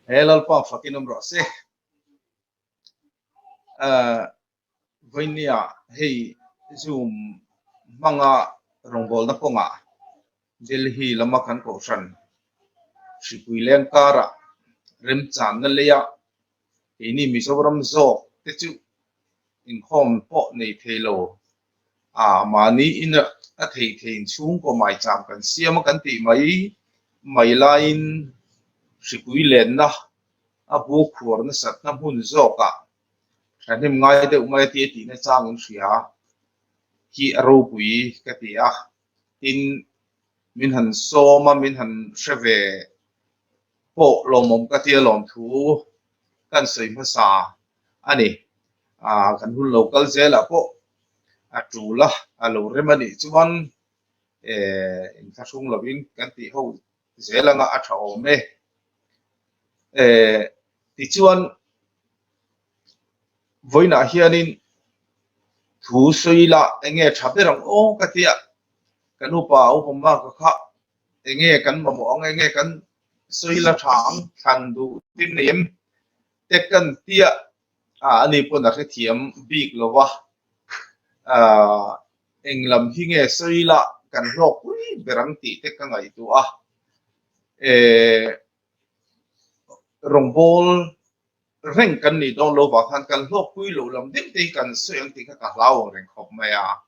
He Lalpa fakin awm rawh se. Uh, Vawinia hei Zoom hmanga rawngbawlna kawngah Delhi lama kan kohhran hripui leng karah remchanna leia keini Mizoram zawk te chu inkhawm pawh nei thei lo a, mahni ina a theih theihin chhungkaw maicham kan siam a kan tih mai mai laiin hripui lenna a bu khuar nasatna hmun zawkah thahnem ngai deuh mai a tia tihna chang in hria hi a ropui ka ti a, tin min han sawm a, min han hre ve pawh lawmawm ka tia lawmthu kan sawi hmasa a ni. Ah kan hun lo kal zelah pawh a tul a, a lo rem a nih chuan eh inthlahrung lovin kan tih ho zel anga a tha awm e. Eh tichuan vawiinah hianin thu sawi la enge tha ber ang aw ka tia kan upa upa Mark-a kha enge kan mamawh ang enge kan sawi la tha ang thlan duh tin nei em te kan tia ah ani pawn a hrethiam bik lo va ah eng lam hi nge sawi la kan hlawk pui ber ang tih te ka ngaihtuah a eh rawngbawl reng kan nih dawn lo vang khan kan hlawk pui loh lam deuh te hi kan sawi ang tih kha ka hlau ang reng khawp mai a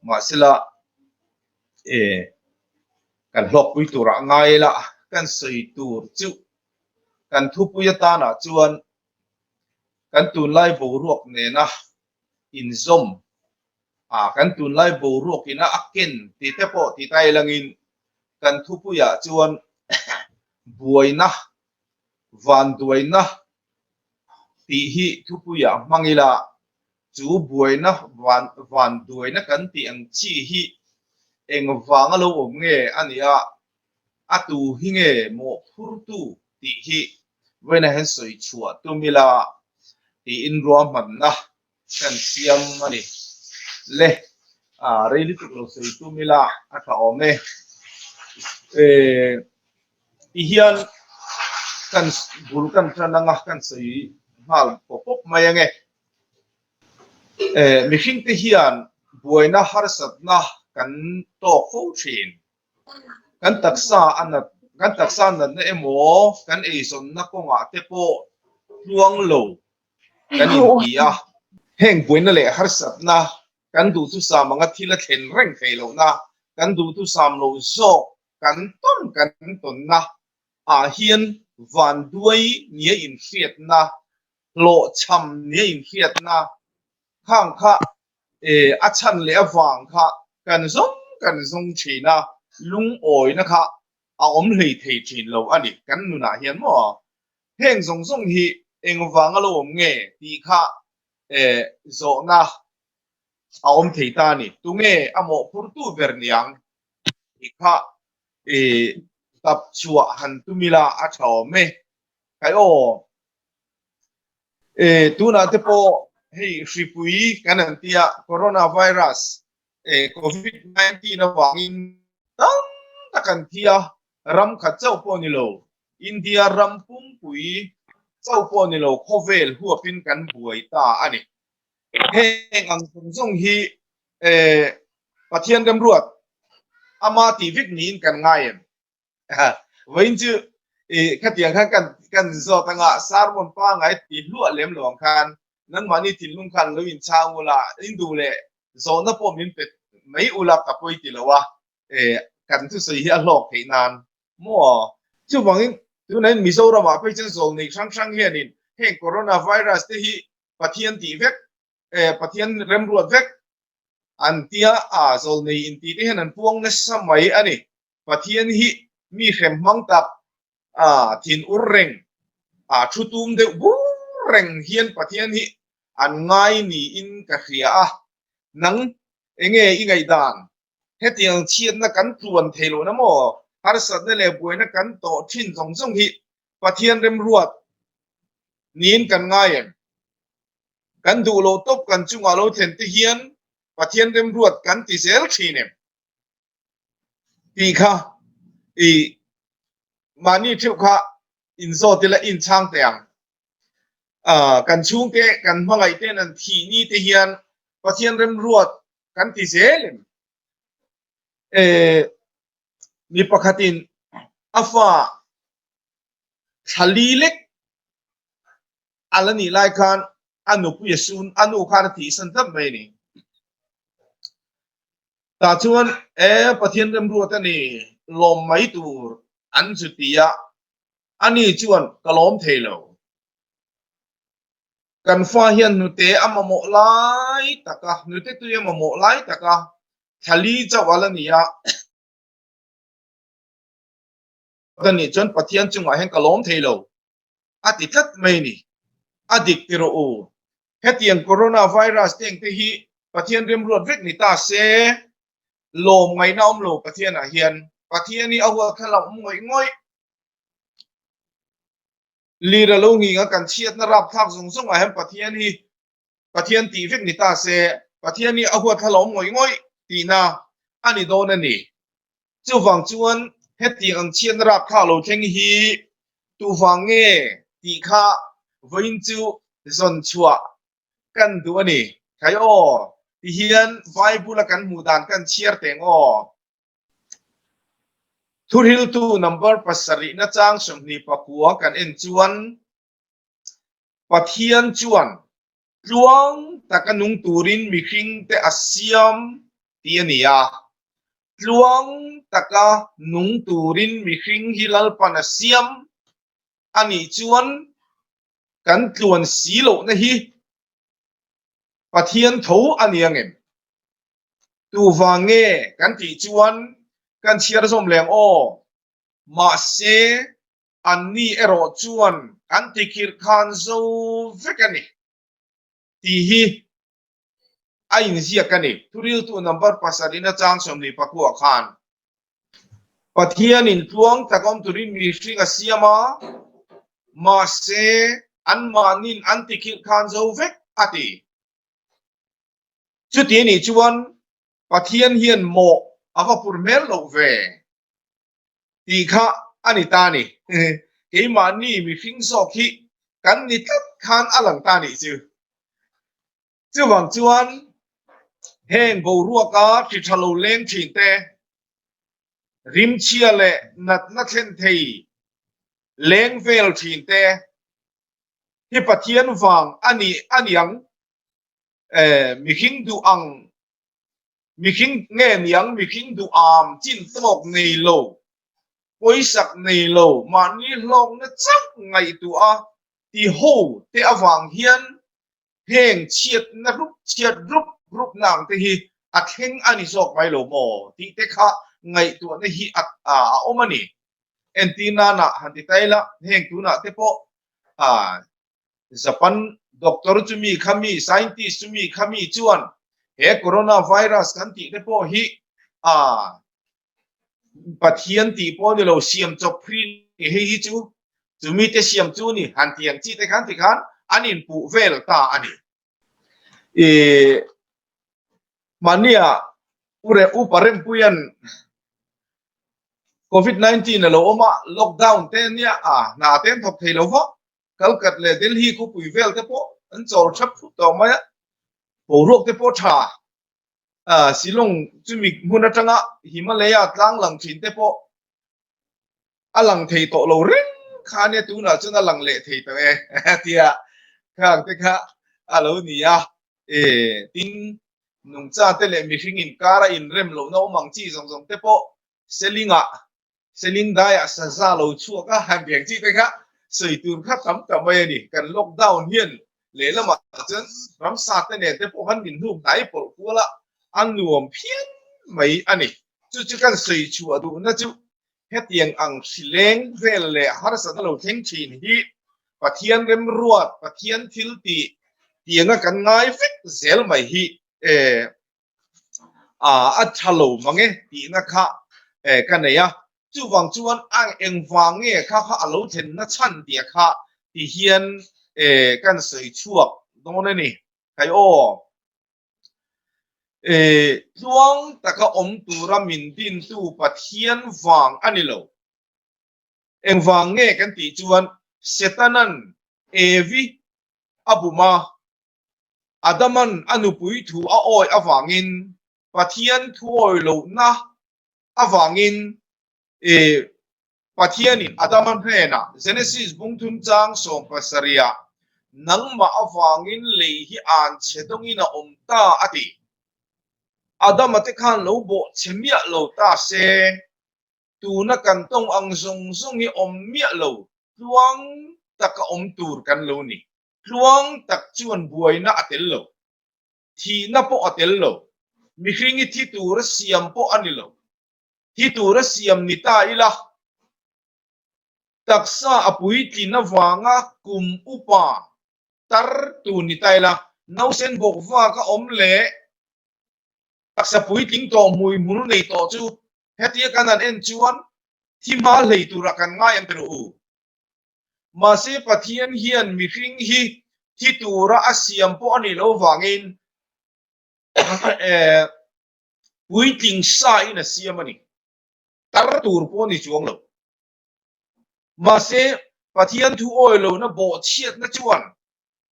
mahsela eh kan hlawk pui turah ngai la kan sawi tur chu kan thupui atanah chuan kan tunlai boruak nena inzawm a kan tunlai boruak ina a ken tih te pawh ti ta ilangin kan thupuiah chuan buaina vanduaina tih hi thupuiah hmang ila chu buaina van vanduaina kan tih ang chi hi engvanga lo awm nge a nih a, a tu hi nge mawhphurtu tih hi vawiinah hian sawi chhuah tum ila tiin ruahmanna kan siam a ni. Le, rei lutuk lo sawi tum ila a tha awm e. Ti hian kan bul kan tan anga kan sawi nghal pawp pawp mai ange. Mihring te hian buaina harsatna kan tawk fo thin. Kan taksa a nat, kan taksa natna emaw kan eizawnna kawngah te pawh tluang lo kan inti a. Heng buaina leh harsatna kan duhthusam anga thil a thlen reng thei lohna, kan duhthusam lo zawk kan tawn kan tawnna ah hian vanduai nia inhriatna, hlawhchham nia inhriatna khang kha a chhan leh avang kha kan zawng kan zawng thin a, lungawina kha a awm hlei thei thin lo a ni kan nunah hian maw? Heng zawng zawng hi engvang a lo awm nge tih kha zawhna a awm thei ta a ni. Tunge a mawhphurtu ber niang tih kha tap chhuah han tum ila a tha awm e. Kai aw, tunah te pawh hei hripui kan han tia coronavirus Covid-19 avangin tam tak an thi a, ram khat chauh pawh ni lo, India ram pumpui chauh pawh ni lo khawvel huapin kan buai ta a ni. Heng ang zawng zawng hi Pathian remruat ama tih vek niin kan ngai em? Vawiin chu khatiang khan kan kan zawt anga sermon pangngai ti hluah lem lo ang khan nangmahni thinlung khan lo inchhang ula in duh leh zawhna pawh min pe mai ula ka pawi ti lo a kan thusawi hi a hlawk theih nan maw? Chuvangin tunah hian Mizoramah phei chuan zawl nei hrang hrang hianin heng coronavirus te hi Pathian tih vek Pathian remruat vek an tia a zawl nei inti te hian an puang nasa mai a ni. Pathian hi mi hrem hmang tak a thin ur reng a thu tum deuh bur reng hian Pathian hi an ngai niin ka hria a, nang enge i ngaihdan? Hetiang chhiatna kan tluan thei lohna maw? Harsatna leh buaina kan tawh thin zawng zawng hi Pathian remruat niin kan ngai em? Kan duh loh tawp kan chungah lo thlen te hian Pathian remruat kan ti zel thin em? Tih kha i mahni theuh kha Inzawt ila inchhang teh ang. Kan chhungte, kan hmangaih ten an thih ni te hian Pathian remruat kan ti zel em? Mi pakhatin a fa thla li lek a la nih lai khan a nupui a sun, a nu khan a thihsan tlat mai a ni. Tah chuan e Pathian remruat a ni, lawm mai tur an chu ti a, ani chuan ka lawm thei lo. Kan fa hian hnute a mamawh lai tak a, hnute tui a mamawh lai tak a, thla li chauh a la ni a. Ka nih chuan Pathian chungah hian ka lawm thei lo a ti tlat mai a ni. A dik ti rawh u. Hetiang Corona virus te engte hi Pathian remruat vek ni ta se, lawm ngaihna awm lo Pathianah hian. Pathian hi a huat kha la awm ngawih ngawih. Lir a lo nghing a kan chhiatna rapthlak zawng zawngah hian Pathian hi Pathian tih vek ni ta se, Pathian hi a huat thla la awm ngawih ngawih tihna a ni dawn a ni. Chuvang chuan hetiang ang chhiatna rapthlak lo thleng hi tuvang nge tih kha vawiin chu zawn chhuah kan duh a ni. Khai aw, tihian Bible a kan hmuh dan kan chhiar teng aw. Thuhriltu number pasarihna chang 29 kan en chuan Pathian chuan tluang taka nung turin mihringte a siam tih a ni a. Tluang taka nung turin mihring hi Lalpan a siam a nih chuan kan tluan si lohna hi Pathian tho a ni angem? Tuvang nge kan tih chuan kan chhiar zawm leng aw. Mahse, anni erawh chuan an tikhirh khan zo vek a ni tih hi a inziak a ni. Thuriltu number pasarihna chang 29 khan Pathianin tluang tak awm turin mihring a siam a, mahse anmahnin an tikhirh khan zo vek a ti. Chuti anih chuan Pathian hian mawh a va pur hmel loh ve tih kha a ni ta a ni. Keimahni mihring zawk hi kan ni tlat khan a lang ta anih chu. Chuvang chuan heng boruaka hri tha lo leng thin te, rimchhia leh natna thlen thei leng vel thin te hi Pathian vang a ni a niang mihring duh ang mihring nge niang mihring duh am chin tawk nei lo pawisak nei lo mahni hlawkna chauh ngaihtuah a ti ho te avang hian heng chhiatna rup chhiat rup rup na ang te hi a thleng a ni zawk mai lo maw tih te kha ngaihtuahna hi a awm a ni. Entir nana han ti ta ila heng tunah te pawh Japan doctor chu mi kha mi, scientist chu mi kha mi chuan he corona virus kan tih te pawh hi a Pathian tih pawh ni lo siam chawp phri ni hei hi chu chumi te siam chu ni han ti ang chi te khan ti khan an inpuh vel ta a ni. I mahnia ure upa Rempuian Covid 19 a lo awm a, lockdown te nia a hna te an thawk thei lo va, Kalkat leh Delhi khawpui vel te pawh an chawl thap thut tawh mai a, boruak te pawh tha. Shillong chumi hmun atanga Himalaya tlang lang thin te pawh a lang thei tawh lo reng kha ania tunah chuan a lang leh thei tawh e tia khang te kha a lo ni a. E tin nungcha te leh mihring inkar a inrem lohna awm ang chi zawng zawng te pawh Selingah Seling daiah saza lo chhuak a, han piang chi te kha sawi tur kha tam ta mai a ni. Kan lockdown hian lehlamah chuan ramsa te nen te pawh khan min hnuk hnai pawlh kual a, a nuam phian mai a ni. Chu chu kan sawi chhuah duhna chu hetiang ang hrileng vel leh harsatna lo thleng thin hi Pathian remruat, Pathian thil tih tianga kan ngai vek zel mai hi a tha lo mang e tihna kha ka nei a, chuvang chuan a engvang nge kha kha a lo thlenna chhan tih kha ti hian kan sawi chhuak dawn a ni. Khai aw, tluang taka awm tura min dintu Pathian vang a ni lo. Engvang nge kan tih chuan Setanan Evi a bum a, Adaman a nupui thu a awi avangin Pathian thuawi lohna avangin Pathianin Adama hnenah Genesis bungthum chang sawmpasarihah nangmah avangin lei hi an chhe dawngin a awm ta a ti. Adama te khan lo bawh chhe miah lo ta se, tuna kan tawng ang zawng zawng hi awm miah lo, tluang taka awm tur kan lo ni. Tluang tak chuan buaina a tel lo. Thihna pawh a tel lo. Mihring hi thi tura siam pawh a ni lo. Thi tura siam ni ta ila, taksa a puitlin avanga kum upa tar tur ni ta ila, nausen bawk vak a awm leh taksa puitling tawh hmui hmul nei tawh chu hetia kan han en chuan thi hma hlei turah kan ngai ang rawh u. Mahse Pathian hian mihring hi thi tura a siam pawh a nih loh vangin puitling sa in a siam a ni. Tar tur pawh a ni chuang lo. Mahse Pathian thu awi lohna bawhchhiatna chuan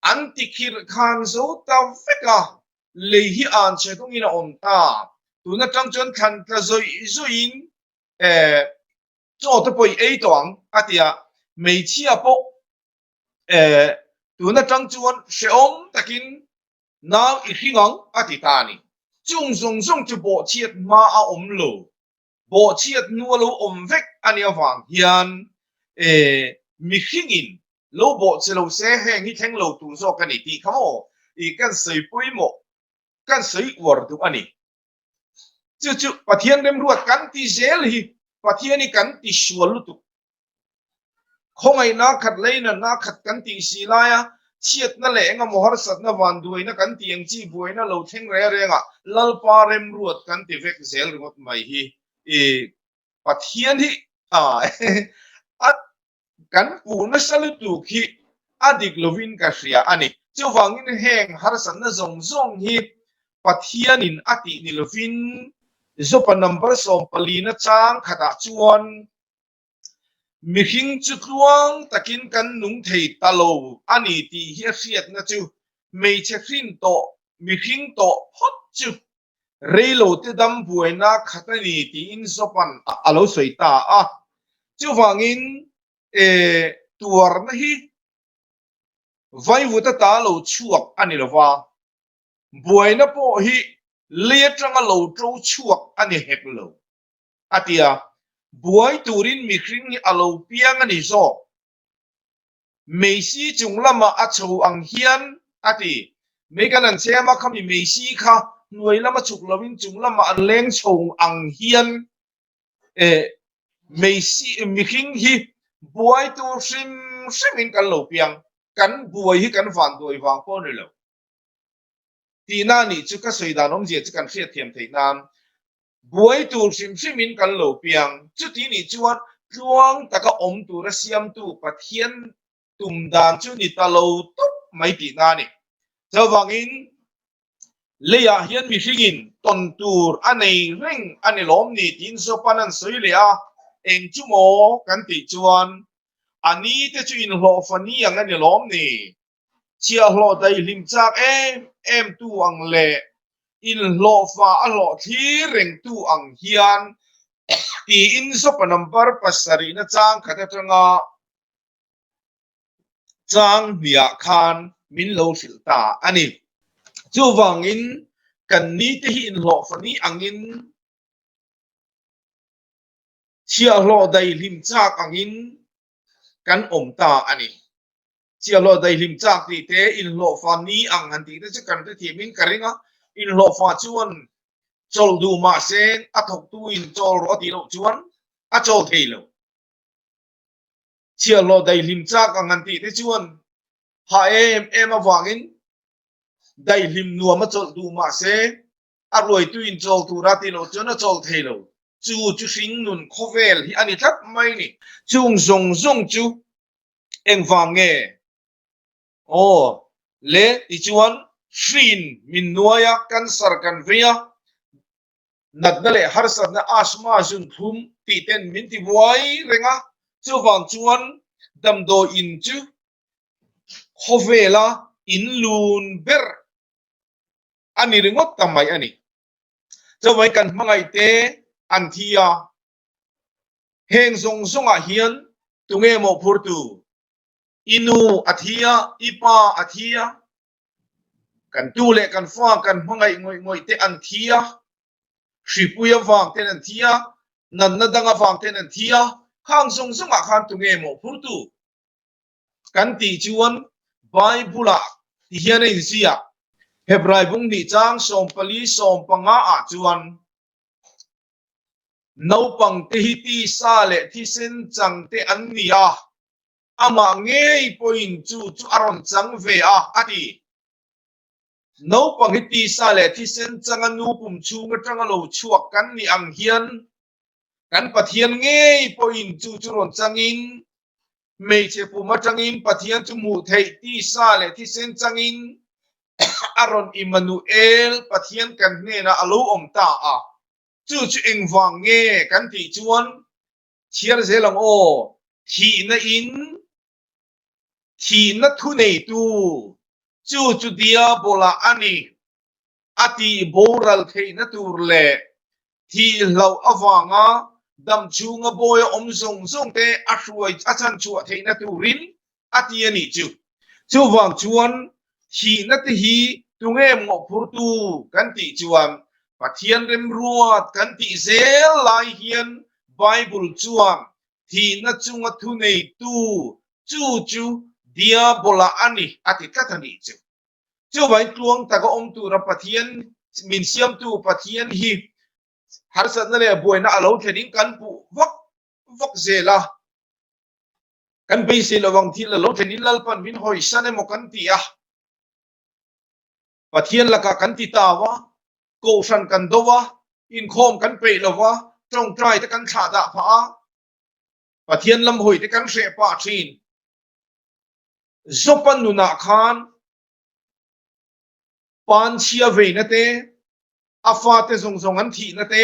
an tikhirh khan zo ta vek a, lei hi an chhe dawngin a awm ta. Tun atang chuan thlan tla zawih zawihin Chaw te pawh i ei tawh ang a ti a, hmeichhia pawh eh tun atang chuan hrehawm takin nau i hring ang a ti ta a ni. Chung zawng zawng chu bawhchhiat hma a awm lo, bawhchhiat hnu a lo awm vek a nih avang hian eh mihringin lo bawhchhe lo se heng hi thleng lo tur zawk a ni tih kha maw i kan sawi pawimawh, kan sawi uar duh a ni. Chu chu Pathian remruat kan ti zel hi Pathian hi kan ti sual lutuk. Khawngaihna khat leinatna khat kan tih si laia chhiatna leh engemaw harsatna vanduaina kan tih ang chi buaina lo thleng reng rengah Lalpa remruat kan ti vek zel ringawt mai hi i Pathian hi a Kan puh nasa lutuk hi a dik lovin ka hria a ni. Chuvangin heng harsatna zawng zawng hi Pathianin a tih ni lovin Jopa number 14 chang khatah chuan mihring chu tluang takin kan nung thei ta lo a ni tih hi a hriatna chu hmeichhe hrin tawh mihring tawh phawt chu Reilote dam buaina khat a ni tiin Jopan a lo sawi ta a. Chuvangin tuarna hi vaivuta ta lo chhuak a ni lova, buaina pawh hi lei atanga lo to chhuak a ni hek lo, a ti a. Buai turin mihring hi a lo piang a ni zawk. Meisi chung lamah a chho ang hian a ti. Mei kan an chhem a, khami meisi kha hnuai lama chhuk loin chung lamah an leng chho ang hian eh meisi mihring hi buai tur hrim hrimin kan lo piang. Kan buai hi kan vanduai vang pawh a ni lo. Tihna nih chu ka sawi dan awmzia chu kan hriatthiam theih nan Buai tur hrim hrimin kan lo piang. Chuti nih chuan tluang taka awm tura siamtu Pathian tum dan chu ni ta lo tawp mai tihna a ni. Chuvangin leiah hian mihringin tawn tur a nei reng a ni lawm ni tiin Jopan an sawi leh a, eng chu maw kan tih chuan a ni te chu inhlawhfa ni ang a ni lawm ni? Chhiahhlawh daihlim chak em em tu ang leh inhlawhfa a hlawh thlir reng tu ang hian tiin Zopa number pasarihna chang khat atanga chang hniah khan min lo hrilh ta a ni. Chuvangin kan nite hi inhlawhfa ni angin chhiahhlawh daihlim chak angin kan awm ta a ni. Chiahhlawh daihlim chak tih te, inhlawhfa ni ang han tih te chu kan hrethiamin ka ring a, inhlawhfa chuan chawlh duh mah se a thawktuin chawl rawh a tih loh chuan a chawl thei lo. Chiahhlawh daihlim chak ang han tih te chuan hah em em avangin daihlim nuam a chawlh duh mah se a ruaituin chawl tura tih loh chuan a chawl thei lo. Chu chu hringnun khawvel hi a ni tlat mai ni. Chung zawng zawng chu Engvang nge? Aw le, tichuan hriin min nuai a, cancer kan vei a, natna leh harsatna asthma zun thlum tih ten min ti buai reng a. Chuvang chuan damdawi in chu khawvela in lun ber a ni ringawt ta mai a ni. Chuvangin kan hmangaih te an thi a, heng zawng zawngah hian tunge mawhphurtu? I nu a thi a, i pa a thi a, kan tu leh kan fa kan hmangaih ngawih ngawih te an thi a, hripui avang ten an thi a, natna dang avang ten an thi a, khang zawng zawngah khan tunge mawhphurtu? Kan tih chuan Bible-ah ti hian a inziak. Hebrai bung hnih chang 14 15 ah chuan naupang te hi tisa leh thisen chang te an ni a, amah ngei pawhin chu chu a rawn chang ve a, a ti. Naupang hi tisa leh thisen changa nu pum chhung atanga lo chhuak kan nih ang hian kan Pathian ngei pawhin chu chu rawn changin hmeichhe pum atangin Pathian chu hmuh theih tisa leh thisen changin a rawn Immanuel Pathian kan hnenah a lo awm ta a. Chu chu engvang nge kan tih chuan chhiar zel ang aw, thihna in thihna thuneitu chu chu Diabola a ni. A tih boral theihna tur leh thihloh avanga dam chhunga bawi a awm zawng zawng te a hruai a chanchhuah theihna turin a ti a nih chu. Chuvang chuan thihna te hi tunge mawhphurtu kan tih chuan Pathian remruat kan tih zel lai hian Bible chuan thihna chunga thuneitu chu chu Diabola a ni a ti tlat a nih chu. Chuvangin tluang taka awm tura Pathian min siamtu Pathian hi harsatna leh buaina a lo thlenin kan puh vak vak zel a. Kan beisei lo ang thil a lo thlenin Lalpan min hawisan emaw kan ti a. Pathian lakah kan ti tau a, kohhran kan do a, inkhawm kan peih lo va, tawngtai te kan thlah dah phah a, Pathian lam hawi te kan hreh pah thin. Zawpa nunah khan panchhia veina te, a fate zawng zawng an thihna te,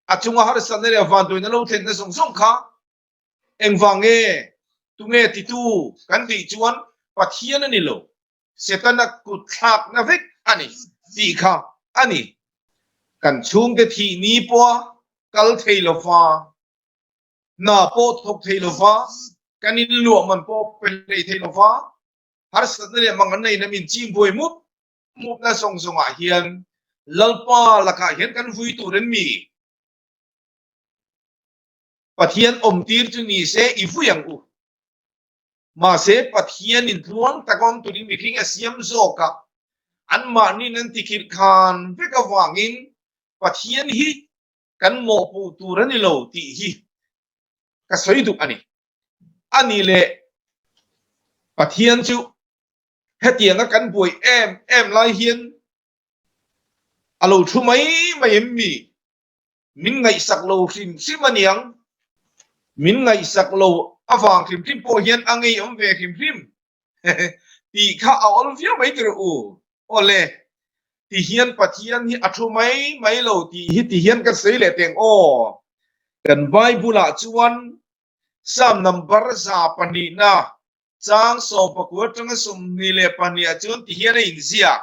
a chunga harsatna leh vanduaina lo thlenna zawng zawng kha engvang nge, tunge titu kan tih chuan Pathian a ni lo, Setana kut thlakna vek a ni tih kha a ni. Kan chhungte thih ni pawha kal thei lova, hna pawh thawk thei lova, kan inluah man pawh pe hlei thei lova, harsatna leh mang an neihna min ching buai mup mupna zawng zawngah hian Lalpa lakah hian kan vui tur em mi? Pathian awmtir chu ni se i vui ang u. Mahse Pathianin tluang tak awm turin mihring a siam zawk a, anmahniin an tikhirh khan vek avangin Pathian hi kan mawhpuh tur a ni lo tih hi ka sawi duh a ni. A nih leh Pathian chu hetianga kan buai em em lai hian a lo thu mai mai em mi? Min ngaihsak lo hrim hrim a niang. Min ngaihsak lo avang hrim hrim pawh hian a ngeiawm ve hrim hrim tih kha a awl viau mai tirh u. Awle, ti hian Pathian hi a thu mai mai lo tih hi ti hian ka sawi leh teng aw. Kan Bible-ah chuan Psalm number 200na chang 19 atanga 22 ah chuan ti hian a inziak.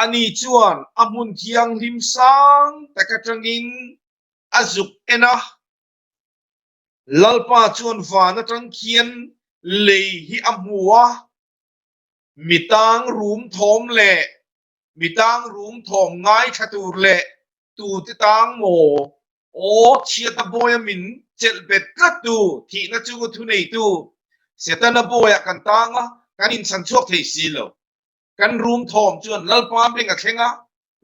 Ani chuan a hmun thianghlim sang tak atangin a zuk en a, Lalpa chuan van atang khian lei hi a hmu a, mi tang rum thawm leh mi tang rum thawm ngaithla tur leh tute tang maw aw chhiata bawia min chelh bet tlat tu thihna chunga thuneitu Setana bawiah kan tang a, kan inchhan chhuak thei si lo. Kan rum thawm chuan Lalpa beng a thleng a,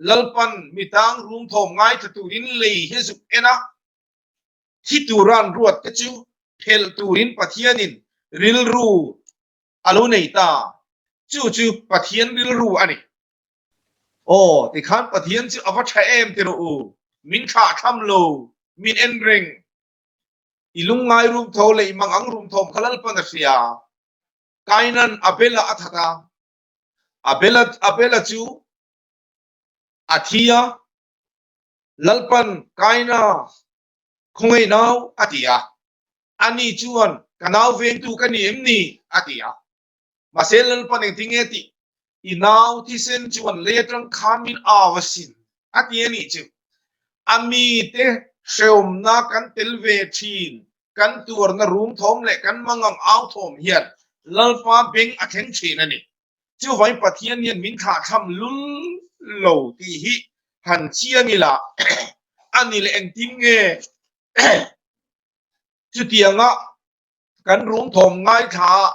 Lalpan mi tang rum thawm ngaithla turin lei hi zuk en a, thi tura an ruat te chu phelh turin Pathianin rilru a lo nei ta. Chu chu Pathian rilru a ni. Aw, tikhan Pathian chu a va tha em ti rawh u, min thlah tham lo, min en reng. I lungngai rum tho leh i mangang rum thawm kha Lalpan a hria. Kainan Abela a that a, Abela Abela chu a thi a, Lalpan Kaina khawngaih nau a ti a. Ani chuan, Ka nau vengtu ka ni em ni? a ti a. Mahse Lalpan engtin nge tih? I nau thisen chuan lei atang khan min au asin, a ti a nih chu. A mite hrehawmna kan tel ve thin, kan tuarna rum thawm leh kan mangang au thawm hian Lalpa beng a thleng thin a ni. Chuvangin Pathian hian min thlahthlam lul lo tih hi han chiang ila a ni leh engtin nge chutianga kan rum thawm ngaithla a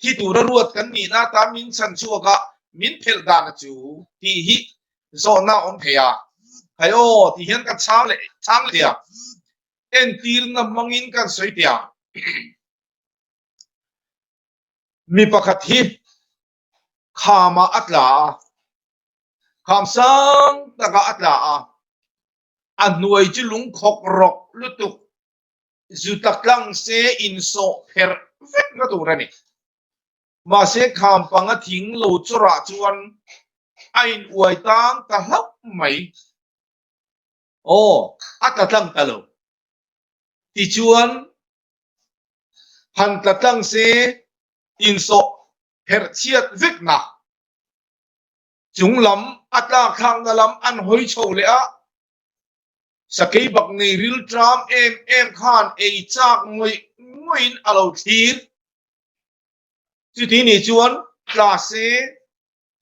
thi tura ruat kan nihna atan min chhan chhuak a min phelh dan a chu tih hi zawhna a awm thei a. Hai aw tih hian kan chhang leh chhang leh a, entirna hmangin kan sawi teh ang. Mi pakhat hi khamah a tla a, kham sang takah a tla a, a hnuai chu lungkhawk rawk lutuk zu tak tlang se insawh pherh vek na tur a ni. Mahse kham panga thing lo chawrah chuan a in uai tang ta hlauh mai. Aw, a tla tlang ta lo. Tichuan Han tla tlang se insawh pherh chhiat vek na. Chung lam a tlak thlakna lam an hawi chho leh a, sakei bak nei ril tram em em khan ei chak ngawih ngawih in a lo thlir. Chuti nih chuan tla se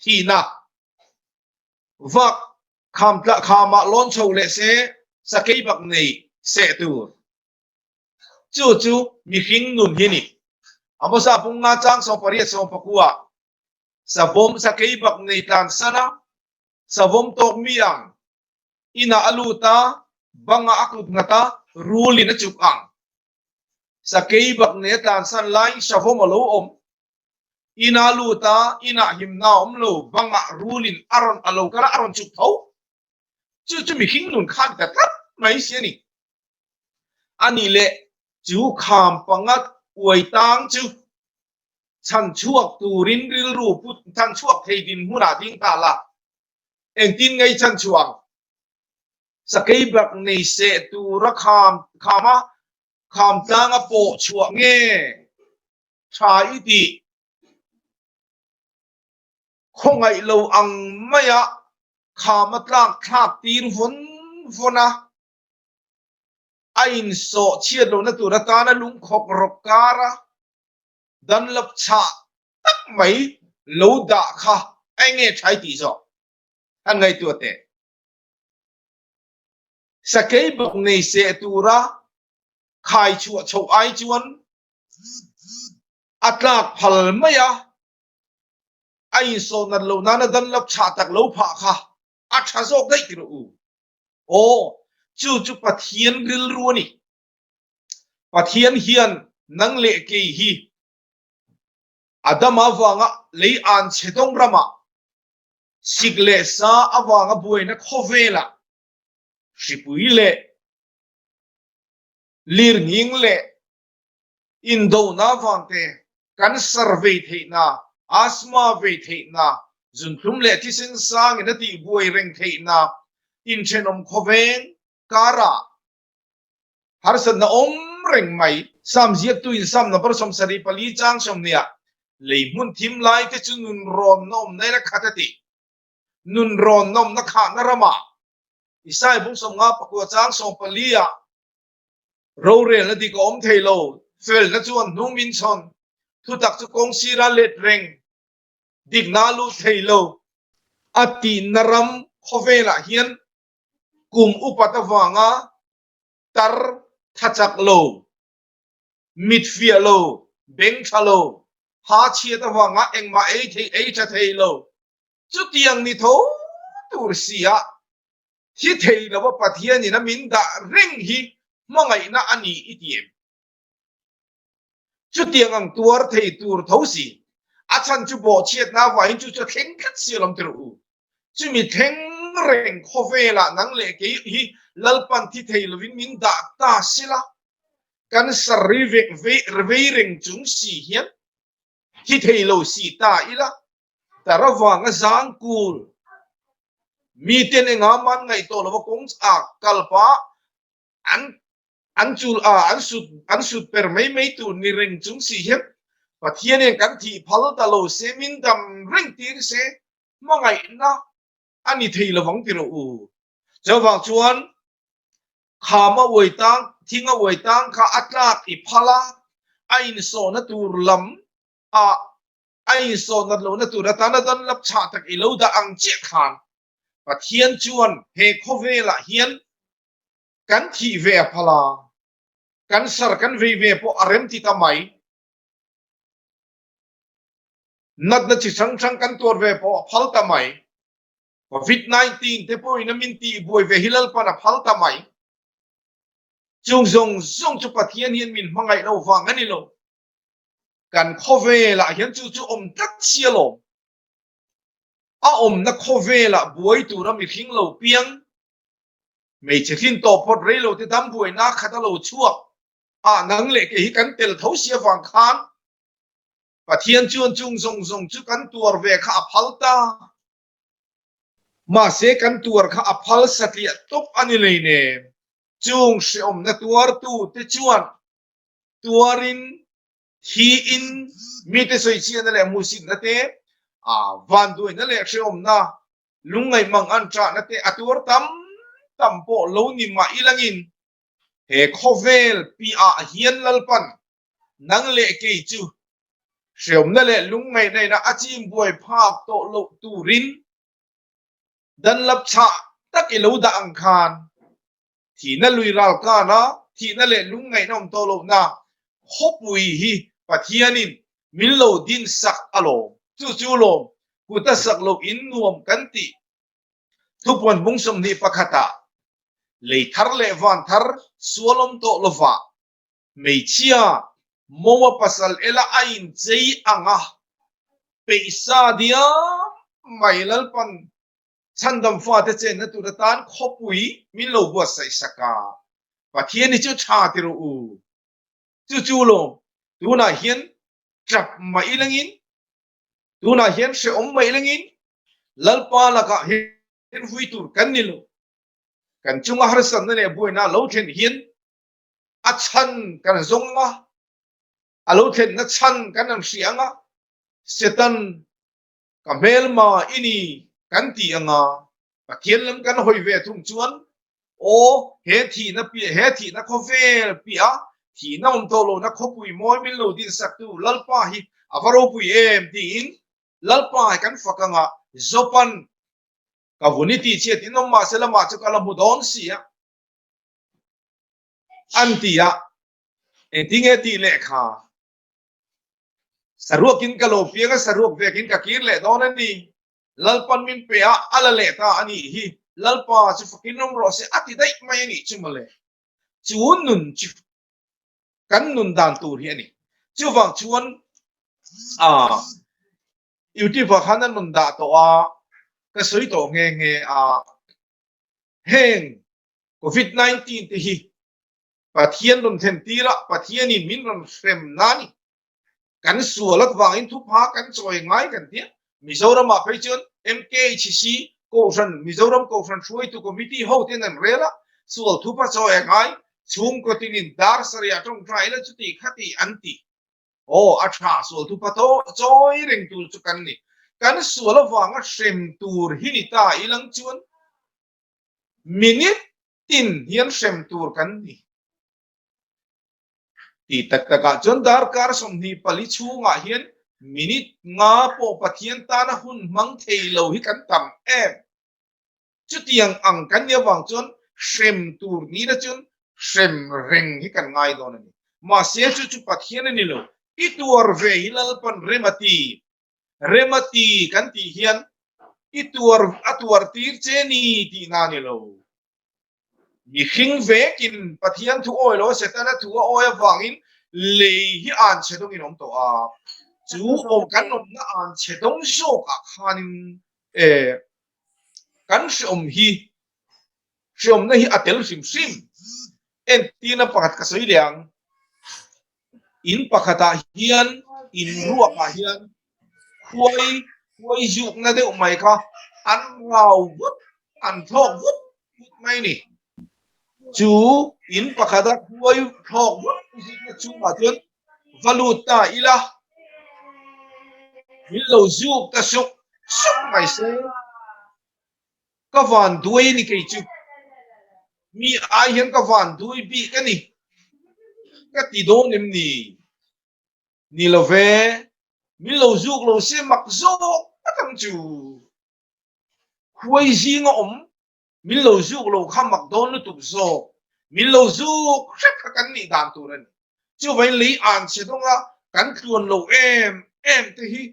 thihna vak kham tla khamah lawn chho leh se sakei bak nei seh tur. Chu chu mihring nun hi ni. Amosa punga chang 18 19 savawm sakei bak nei tlan sana savawm tawk mi ang inah a lut a bangah a kut nghat a rulin a chuk ang sakei bak nei a tlan san laiin savawm a lo awm inah a lut a inah himna a awm lo bangah rulin a rawn a lo kal a a rawn chuk tho chu chu mihring nun kha a ni ta tlat mai si a ni. A nih leh chu kham panga uai tang chu chhan chhuak turin rilru put chhan chhuak thei dinhmunah ding ta la, engtin ngei chhan chhuah ang? Sakei bak nei seh tura kham khama kham tlanga pawh chhuah nge tha i tih? Khawngaih lo ang maia khama tlak thlak tir vawn vawn a. A insawh chhiat lohna tur atana lungkhawk rawk kara Dunlop chhah tak mai lo dah kha a eng nge thai tih zawk han ngaihtuah teh. Sakei bawk nei seh tura khai chhuah chhoh ai chuan a tlak phal mai a, a insawh nat loh nana Dunlop chhah tak lo phah kha a tha zawk daih ti rawh u. Aw, chu chu Pathian rilru a ni. Pathian hian nang leh kei hi Adama avanga lei an chhe dawng ramah, sik leh sa avanga buaina khawvelah, hripui leh lirnghing leh indona avangte kan survey theihna, asthma vei theihna, zunthlum leh thisen sangin a tihbuai reng theihna, inthenawm khawveng karah harsatna awm reng mai. Sam ziaktuin Sam number 74 chang 20 lei hmun thim lai te chu nunrawn nawmna in a khat a ti. Nunrawn nawmna khahna ramah Isai bung 59 chang 14 ah Rorelna dik a awm thei lo, felna chuan hnung min chhawn, thutak chu kawng sira let reng, dikna a lut thei lo. A tihna ram khawvelah hian kum upat avanga tar tha chak lo, mit fiah lo, beng tha lo, ha chhiat avanga engmah ei thei ei tha thei lo, chutiang ni tho tur si a Thi thei lova Pathianin a min dah reng hi hmangaihna a ni i ti em? Chutiang ang tuar thei tur tho si, a chhan chu bawhchhiatna avangin chu chu a thleng tlat si alawm ti rawh u. Chumi thleng reng khawvelah nang leh kei hi Lalpan thi thei lovin min dah ta sela, kan sarri vei reng chung si hian thi thei lo si ta ila, Tar avanga zang kul miten enga man ngaih tawh lova kawng a kal pah an An chul a, an sut an sut per mai mai tur ni reng chung si hian Pathian hian kan thih phal ta lo se, min dam reng tir se, hmangaihna a ni thei lovang ti rawh u. Chuvang chuan kham a uai tang, thing a uai tang kha a tlak i phal a, a insawhna tur lam ah a insawh nat lohna tur atana danlap chhah tak i lo dah ang chiah khan Pathian chuan he khawvelah hian kan thih ve a phal a, kan sar kan vei ve pawh a rem ti ta mai. Natna chi hrang hrang kan tuar ve pawh a phal ta mai. Covid 19 te pawhin a min tih buai ve hi Lalpan a phal ta mai. Chung zawng zawng chu Pathian hian min hmangaih lo vang a ni lo. Kan khawvelah hian chu chu awm tlat si alawm. A awmna khawvelah buai tura mihring lo piang Hmeichhe thlin tawh phawt rei lo te dam buaina khat a lo chhuak a, nang leh kei hi kan tel tho si avang khan Pathian chuan chung zawng zawng chu kan tuar ve kha a phal ta. Mahse kan tuar kha a phal satliah tawp a ni leinem. Chung hreawmna tuartu te chuan tuarin thiin mite sawichhiatna leh hmuhsitna te, vanduaina leh hreawmna Lungngaih mang an ṭahna te a tuar tam tam pawh lo ni mah ilangin he khawvel piah hian Lalpan nang leh kei chu hreawmna leh lungngaihna ina a chim buai phak tawh loh turin danlap chhah tak i lo dah ang khan Thihna lui ral kana thihna leh lungngaihna awm tawh lohna khawpui hi Pathianin min lo din sak alawm. Chu chu lawm kut a sak loh in nuam kan tih thupuan bung 21 ah lei thar leh van thar sual awm tawh lovah hmeichhia Moa pasal ela a inchei ang a, peihsa diam mai Lalpan Chhandam fate chenna tur atan khawpui min lo buatsaih sak a, Pathian hi chu tha ti rawh u. Chu chu lawm, tunah hian tap mah ilangin, tunah hian hrehawm mah ilangin, Lalpa lakah hian vui tur kan ni lo. Kan chunga harsatna leh buaina lo thlen hian a chhan kan zawng ang a, a lo thlenna chhan kan han hria ang a, Satan Ka hmelma i ni kan ti anga Pathian lam kan hawi ve thung chuan aw he thihna piah he thihna khawvel piah thihna awm tawh lohna khawpui mawi min lo dinsaktu Lalpa hi a va ropui em tiin Lalpa hi kan fak anga Jopan ka vun i tih chhiat in awm mahse lamah chu ka la hmu dawn si a an ti a engtinge tih leh kha Saruakin ka lo piang a, saruak vekin ka kir leh dawn a ni. Lalpan min pe a, a la leh ta a nih hi. Lalpa chu fakin rawng rawh se a ti daih mai a nih chu mawle. Chu nun chu kan nun dan tur hi a ni. Chuvang chuan ah YouTube ah khan an rawn dah tawh a, ka sawi tawh nghe nghe a, heng Covid 19 te hi Pathian rawn thlen tir a, Pathianin min rawn hrem na ni. Kan sual at vangin thupha kan chawi ngai kan tia. Mizoramah phei chuan MKHC Kohhran, Mizoram Kohhran Hruaitu Committee ho ten an rel a, sual thupha chawi a ngai, chhungkaw tinin dar sarih tawngtai ila chuti khati an ti. Aw, a tha, sual thupha chawi reng tur chu kan ni. Kan sual avanga hrem tur hi ni ta ilang chuan minute tin hian hrem tur kan ni. Ti tak takah chuan darkar 24 chhungah hian minute nga pawh Pathian tana hun hmang thei lo hi kan tam em. Chutiang ang kan nih avang chuan hrem tur nihna chuan hrem reng hi kan ngai dawn a ni. Mahse chu chu Pathian a ni lo. I tuar ve hi Lalpan rem a ti. Rem a ti kan tih hian i tuar a tuar tir che ni tihna a ni lo. Mihring vekin Pathian thu awi lo a Setana thu a awi avangin lei hi an chhe dawngin awm tawh a. Chu awm kan awmna an chhe dawng zawkah khanin kan hreawm hi hreawmna hi a tel hrim hrim. Entirna pakhat ka sawi leh ang. In pakhatah hian in ruakah hian khuai khuai zukna deuh mai kha an rau vut an thlawk vut vut mai a ni. Chu in pakhata khuai thlawk vak zikna chungah chuan va lut ta ila, min lo zuk ta suk suk mai se. Ka van duai a ni kei chu. Mi ai hian ka van duai bik a ni. Ka ti dawn em ni? Ni lo ve, min lo zuk lo se mak zawk tak ang chu. Khuai zinga awm min lo zuk lo kha mak dawn lutuk zawk. Min lo zuk hrep kha kan nih dan tur a ni. Chuvangin lei an che dawnga kan tluan lo em em te hi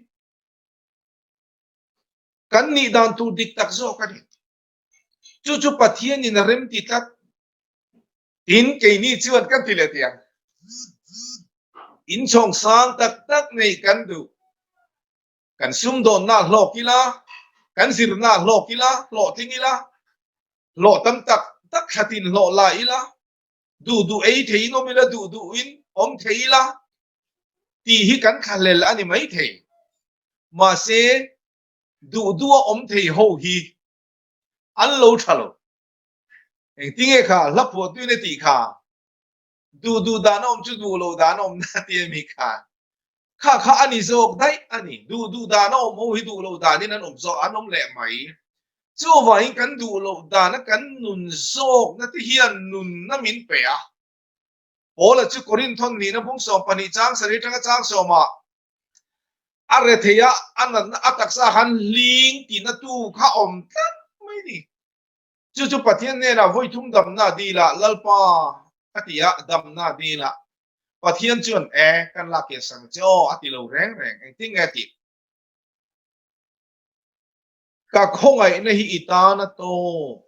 kan nih dan tur dik tak zawk a ni. Chu chu Pathianin a rem ti tlat. Tin, keini chuan kan ti leh tiang. Inchhawng sang tak tak nei kan duh. Kan sumdawnna hlawk ila, kan zirna hlawk ila, hlawhtling ila, hlawh tam tak tak thlatin hlawh la ila, duh duh ei theiin awm ila, duh duhin awm thei ila tih hi kan thlahlel a ni maithei. Mahse, duh duha awm thei ho hi an lo tha lo. Engtinge kha hla phuahtuin a tih kha? Duh duh dan a awm chu duh lo dan a awm na ti a mi kha. Kha kha a ni zawk daih a ni. Duh duh dan a awm ho hi duh lo danin an awm zawk an awm leh mai. Chuvangin kan duh loh dana kan nun zawkna te hian nunna min pe a. Paula chu Korinthon nihna bung 12 chang sarih atanga chang sawmah a rethei a, a natna a taksa khan hling tihna tu kha awm tlat mai ni. Chu chu Pathian hnenah vawi thum damna dil ah Lalpa a ti a, damna dil ah Pathian chuan e kan lak kiah sang che aw a ti lo reng reng, engtin nge a tih? Ka khawngaihna hi i tan a tawk,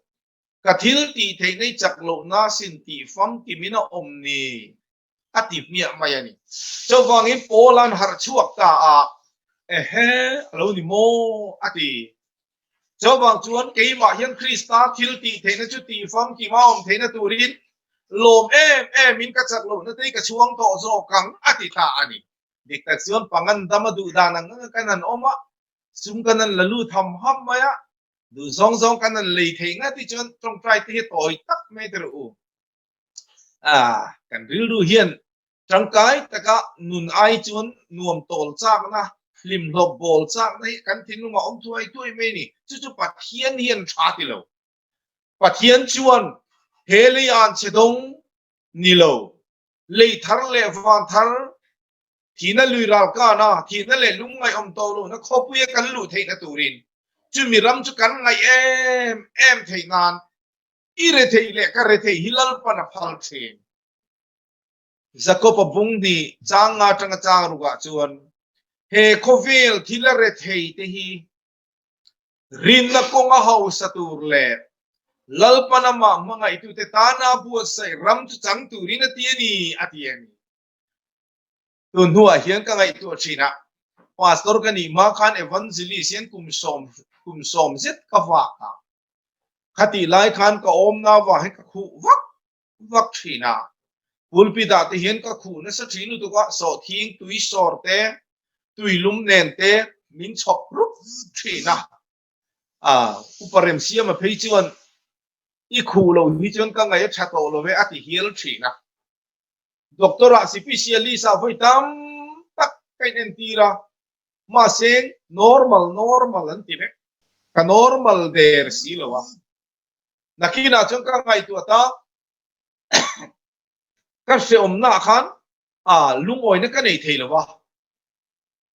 ka thil tih theihna i chak lohna sin tih famkimin a awm ni a ti hmiah mai a ni. Chuvangin Paula'n harh chhuak ta a, Ehe, a lo ni maw? a ti. Chuvang chuan keimah hian Krista thil tih theihna chu tih famkim a awm theihna turin lawm em emin ka chak lohna te hi ka chhuang tawh zawk ang, a ti ta a ni. Dik tak chuan pangan dam a duh dan ang anga kan han awm a, sum kan han la lut ham ham mai a, duh zawng zawng kan han lei thei ngat hi chuan tawngtai te hi tawi tak mai te rawh u. Ah, kan rilru hian tangkai taka nun ai chuan nuam tawl chakna, hlimhlawp bawl chakna hi kan thinlungah awm thuai thuai mai a ni. Chu chu Pathian hian tha ti lo. Pathian chuan he lei an che dawng ni lo, lei thar leh van thar, thihna lui ral kana, thihna leh lungngaihawm tawh lohna khawpuia kan luh theihna turin chumi ram chu kan ngaih em em theih nan I rethei leh ka rethei hi Lalpan a phal thin. Jakob-a bung hnih chang nga atanga chang rukah chuan he khawvel thil a rethei te hi rinna kawnga hausa tur leh Lalpan amah hmangaihtute tana buatsaih ram chu chang turin a ti a ni, a ti a ni. Tun hnuah hian ka ngaihtuah thin a, Pastor ka nih hma khan Evangelist hian kum sawm kum sawm zet ka vak a. Khatih lai khan ka awmna avang hian ka khuh vak vak thin a. Pulpit ah te hian ka khuh nasa thin lutuk a, sawhthing tui sawr te, tui lum nen te min chhawp rup thin a. Upa Remsiama phei chuan i khuh lo hi chuan ka ngaih a tha tawh lo e a ti hial thin a. Doctor ah specialist ah vawi tam tak ka in entir a, mahse normal normal an ti vek. Ka normal der si lo a. Nakinah chuan ka ngaihtuah ta ka hreawmna ah khan ah lungawina ka nei thei lo a.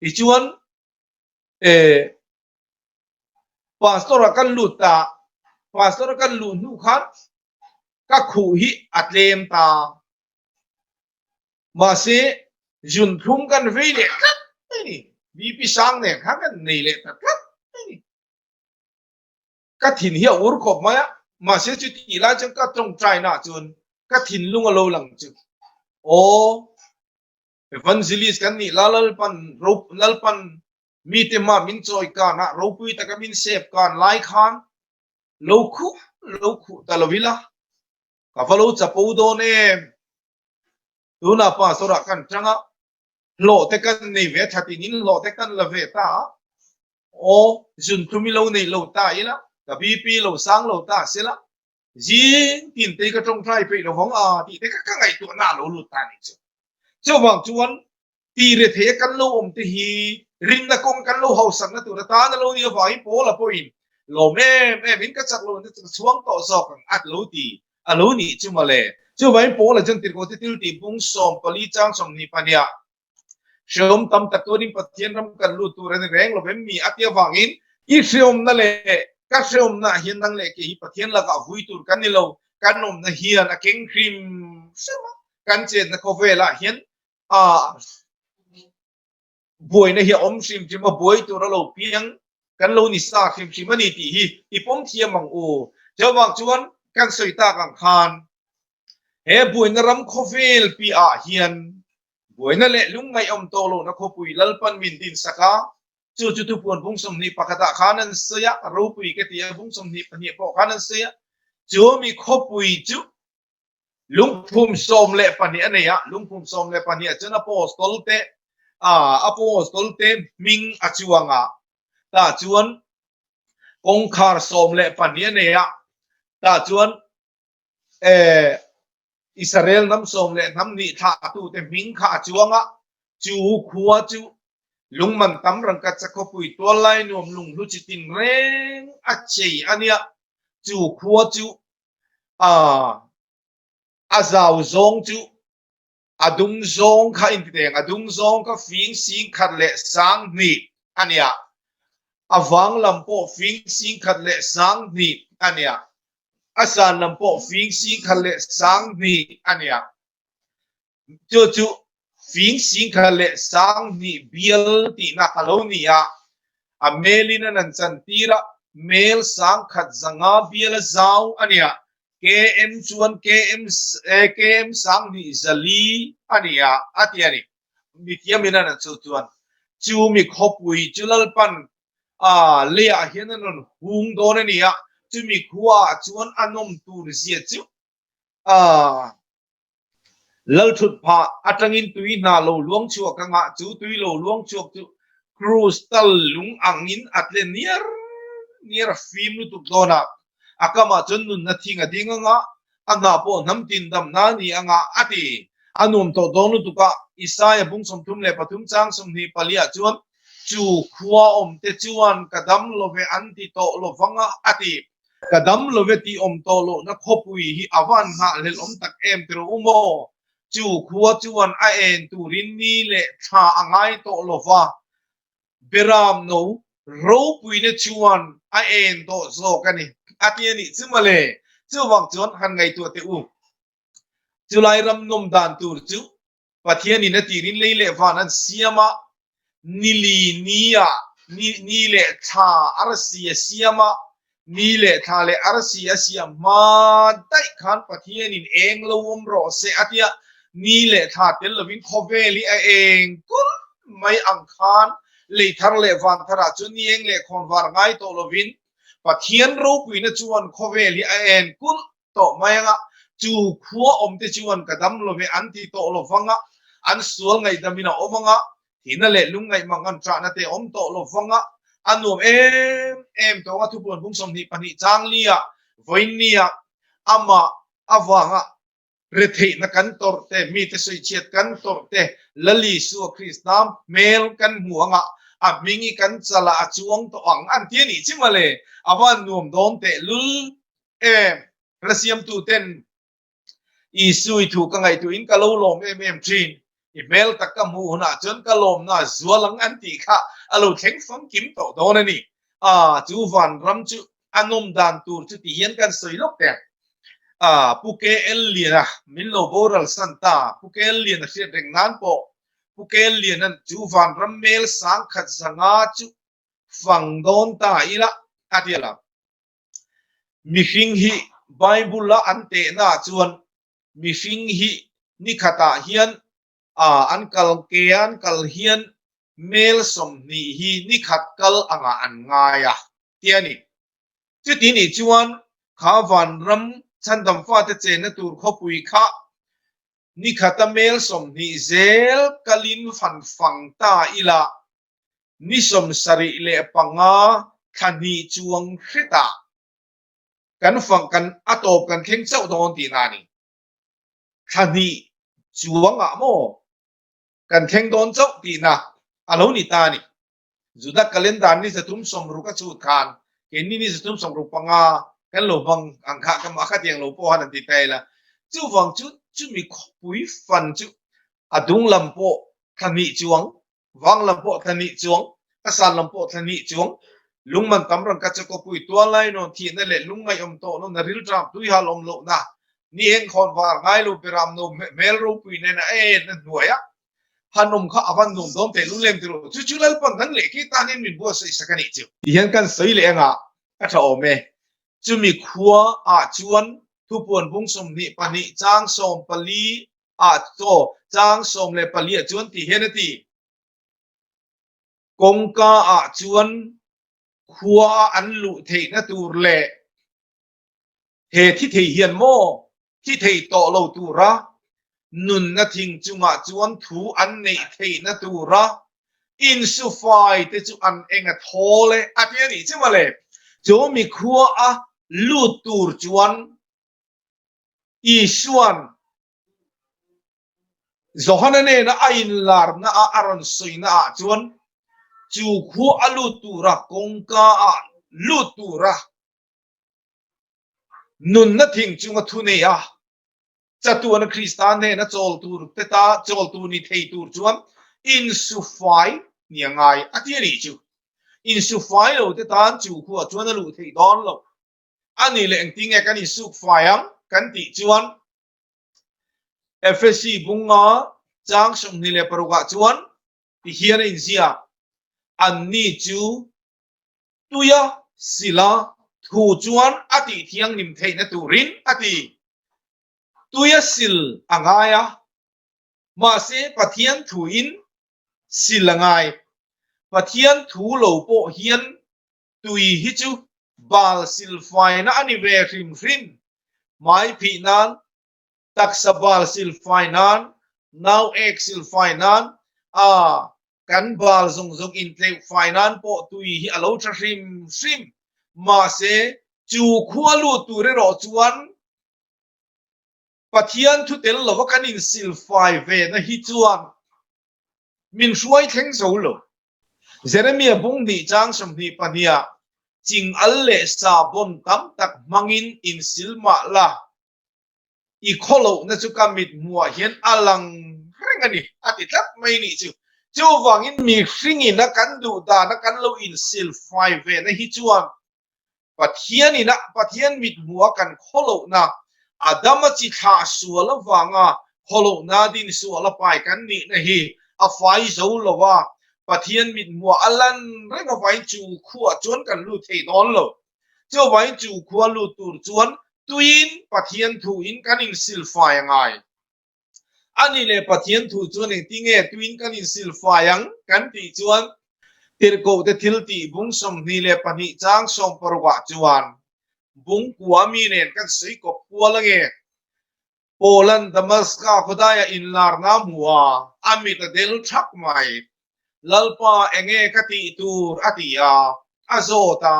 Tichuan eh pastor ah kan lut ta, pastor a kan luh hnu khan ka khuh hi a tlem ta. Mahse, zun thlum kan vei leh tlat mai ni. BP sang nen khan kan nei leh ta tlat mai ni. Ka thin hi a ur khawp mai a, mahse chuti lai chuan ka tawngtai na chuan ka thinlung a lo lang chu. Aw, evangelist kan nih la Lalpan Lalpan mite hma min chawi kan a, ropui taka min sep kan lai khan lo khuh lo khuh ta lo ila ka va lo chapo dawn em tunah pastor ah kan tang a hlawh te kan nei ve tha tin in hlawh te kan la ve ta a aw zun thum i lo nei lo ta ila ka BP lo sang lo ta sela. Zing tin te ka tawngtai peih lo vang a tih te kha ka ngaihtuahna a lo lut ta nih chu. Chuvang chuan ti re thei a kan lo awm te hi rinna kawng kan lo hausakna tur atan a lo nih avangin Paula pawhin lawm em em in ka chak lo na chu ka chhuang tawh zawk ang a lo ti a lo nih chu mawle. Chuvangin Paula chuan tirhkoh te thil tih bung 14 chang 22 ah Hreawm tam tak tuanin Pathian ram kan lut tur a ni reng lo em mi a ti avangin i hreawmna leh ka hreawmna ah hian nang leh kei hi Pathian lakah vui tur kan ni lo, kan awmna hian a keng hrim hrim a, kan chenna khawvelah hian a buaina hi a awm hrim hrim a, buai tur a lo piang kan lo ni sa hrim hrim a ni tih hi i pawm thiam ang u. Chuvang chuan kan sawi tak ang khan he buaina ram khawvel piahah hian buaina leh lungngaihawm tawh lohna khawpui Lalpan min dinsak a, chu chu thupuan bung 21 ah khan an sawi a, ropui ka ti a, bung 22 pawh khan an sawi a, chu mi khawpui chu Lungphum 12 a nei a, lungphum 12 ah chuan Apostol te Apostol te hming a chuang a, tah chuan kawngkhar 12 a nei a, tah chuan Israel hnam sawm leh hnam hnih thlahtute hming kha a chuang a, chu khua chu lungman tam rangkatsa khawpui tual lai nuam lunghlu chi tin reng a chei a nia, chu khua chu A zau zawng chu a dung zawng kha in ti teng, a dung zawng kha fing sing khat leh sang hnih a nia, a vang lam pawh fing sing khat leh sang hnih a nia, a san lam pawh fing sing khat leh sang hnih a nia. Chu chu fing 10,000 leh 2000 bial tihna a lo ni a, a melin an an chantir a, mel 1,150 bial a zau a ni a, KM chuan KM KM 2,400 a ni a, a ti a ni. Mithiamin an an chu chuan chu mi khawpui chu Lalpan a leiah hian an rawn hung dawn a ni a, chumi khuaah chuan a nawm tur zia chu a Lalthut phah atangin tui hna lo luang chhuak anga chu tui lo luang chhuak chu crystal lung angin a tle niar niar a fim lutuk dawn a, a kamah chuan nunna thing a ding anga a hnah pawh hnam tin damna a ni anga a ti. A nuam tawh dawn lutuk a, Isaia bung 33 chang 24 ah chuan chu khua awmte chuan ka dam love an ti tawh lovanga a ti. Ka dam love tih awm tawh lohna khawpui hi a van nghahhlelh awm tak em ti rawh u maw? Chu khua chuan a en turin ni leh thla a ngai tawh lova, Beram no ropuina chuan a en tawh zawk a ni, a ti a nih chu mawle. Chuvang chuan han ngaihtuah teh u, chulai ram nawm dan tur chu Pathianin a tirin lei leh van an siam a, nili nia ni leh thla arsi a siam a, ni leh thla leh arsi a siam hma daih khan Pathianin eng lo awm rawh se a tia, ni leh thla tel lovin khawvel hi a eng kulh mai ang khan lei thar leh van tharah chuan ni eng leh khawn var ngai tawh lovin Pathian ropuina chuan khawvel hi a en kulh tawh mai anga, chu khua awmte chuan ka dam lo ve an ti tawh lo vang a, an sual ngaihdamin a awm anga, thihna leh lungngaihmang an ṭahna te awm tawh lo vang a, a nuam em em tawh anga thupuan bung 22 chang lia vawiinnia amah avanga retheihna kan tawrh te, mite sawichhiat kan tawrh te, Lal Isua Krista hmel kan hmu anga a hming i kan chalah a chuang tawh ang an ti a nih chi mawle, a van nuam dawn tehlul Em, hla siamtu ten Isu i thu ka ngaihtuahin ka lo lawm em em thin. I hmel tak ka hmuh hunah chuan ka lawmna zual ang an tih kha a lo thleng famkim tawh dawn a ni. A, chu vanram chu a nawm dan tur chu ti hian kan sawi lawk teh. A, Pu KL Liana min lo boral san ta. Pu KL Liana hriat reng nan pawh Pu KL Liana'n chu vanram mel 1,100 chu fang dawn ta ila a ti a. Mihring hi Bible a an tehna ah chuan mihring hi nikhatah hian an kal ke an kal hian mel 20 hi nikhat kal angah an ngai a ti a ni. Chuti nih chuan kha vanram chhandam fate chenna tur khawpui kha nikhata mel 20 zel kalin fan fang ta ila Ni 75 thla hnih chuang hretah. Kan fang kan a tawp kan thleng chauh dawn tihna a ni. Thla hnih chuangah maw kan thleng dawn chauh tihna a lo ni ta a ni. Juda calendar ni 360 a chhut khan keini ni 365 kan lo hmang ang kha ka mah kha tiang lo pawh han an ti ta ila. Chuvang chu chumi khawpui fan chu a dung lam pawh thla hnih chuang Vang lam pawh thla hnih chuang, a san lam pawh thla hnih chuang, lungman tam rangka chu kawpui tual lai nawn thihna leh lungngaih awm tawh lohna rilṭam tuihal awm lohna ni eng khawn var ngai lo beram no hmel ropui nena en a hnuaia han awm kha a van nuam dawn teh lunglem ti rawh. Chu chu Lalpan dang leh khi tan hian min buatsaih sak a nih chu. Ti hian kan sawi leh anga a tha awm e. Chumi khua ah chuan thupuan bung 22 chang 14 ah chaw chang 14 ah chuan ti hian a ti. Kawngka ah chuan khua a an luh theihna tur leh he thi thei hian maw thi thei tawh lo tura nunna thing chungah chuan thu an neih theihna tura insufai te chu an eng a thawl e a ti a nih chu mawle. Chu mi khua a lut tur chuan Isua'n Johana nena a inlarna a a rawn sawina ah chuan chu khua a lut tura kawngka ah lut tura nunna thing chunga thu nei a chatuana Krista hnena chawl tur te ta chawl tur ni thei tur chuan insufai ni a ngai a ti a nih chu. Insufai lo te tan chu khua chuan a luh theih dawn lo. A nih leh engtin nge kan insuk fai ang kan tih chuan Efesi bunga chang 26 ah chuan ti hian a inziak, Anni chu tuia sila thu chuan a tih thianghlim theihna turin a ti. Tuia sil a ngai a, mahse Pathian thuin sil a ngai. Pathian thu lo pawh hian Tui hi chu bal silfaina a ni ve hrim hrim. Hmai phih nan, taksa bal silfai nan, nau ek silfai nan, a kan bal zawng zawng intleuh fai nan pawh tui hi a lo tha hrim hrim. Mahse, chu khua lut tur erawh chuan Pathian thu tel lova kan insilfai ve na hi chuan min hruai thleng zo lo. Jeremia bung hnih chang 22 ah ching al leh sahbawn tam tak hmangin insil mah la, i khawlohna chu ka mit hmuhah hian a lang reng a ni, a ti tlat mai nih chu. Chuvangin mihringin a kan duh dana kan lo insil fai ve na hi chuan Pathian ina Pathian mithmuha kan khawlohna, Adama chi thlah sual avanga khawlohna din sual a pai kan nihna hi a fai zo lo a, Pathian mithmuha a lan reng avangin chu khuah chuan kan lut thei dawn lo. Chuvangin chu khua lut tur chuan tuiin Pathian thuin kan insilfai a ngai. A ni leh Pathian thu chuan engtinge tuin kan insilfai ang kan tih chuan Tirhkohte thil tih bung 22 chang 60 ah chuan bung kua mi nen kan sawi kawp kual ange. Paulan Damaska khawdaia inlarna a hmu a, a mit a del thak mai. Lalpa enge ka tih tur a ti a, a zawt a.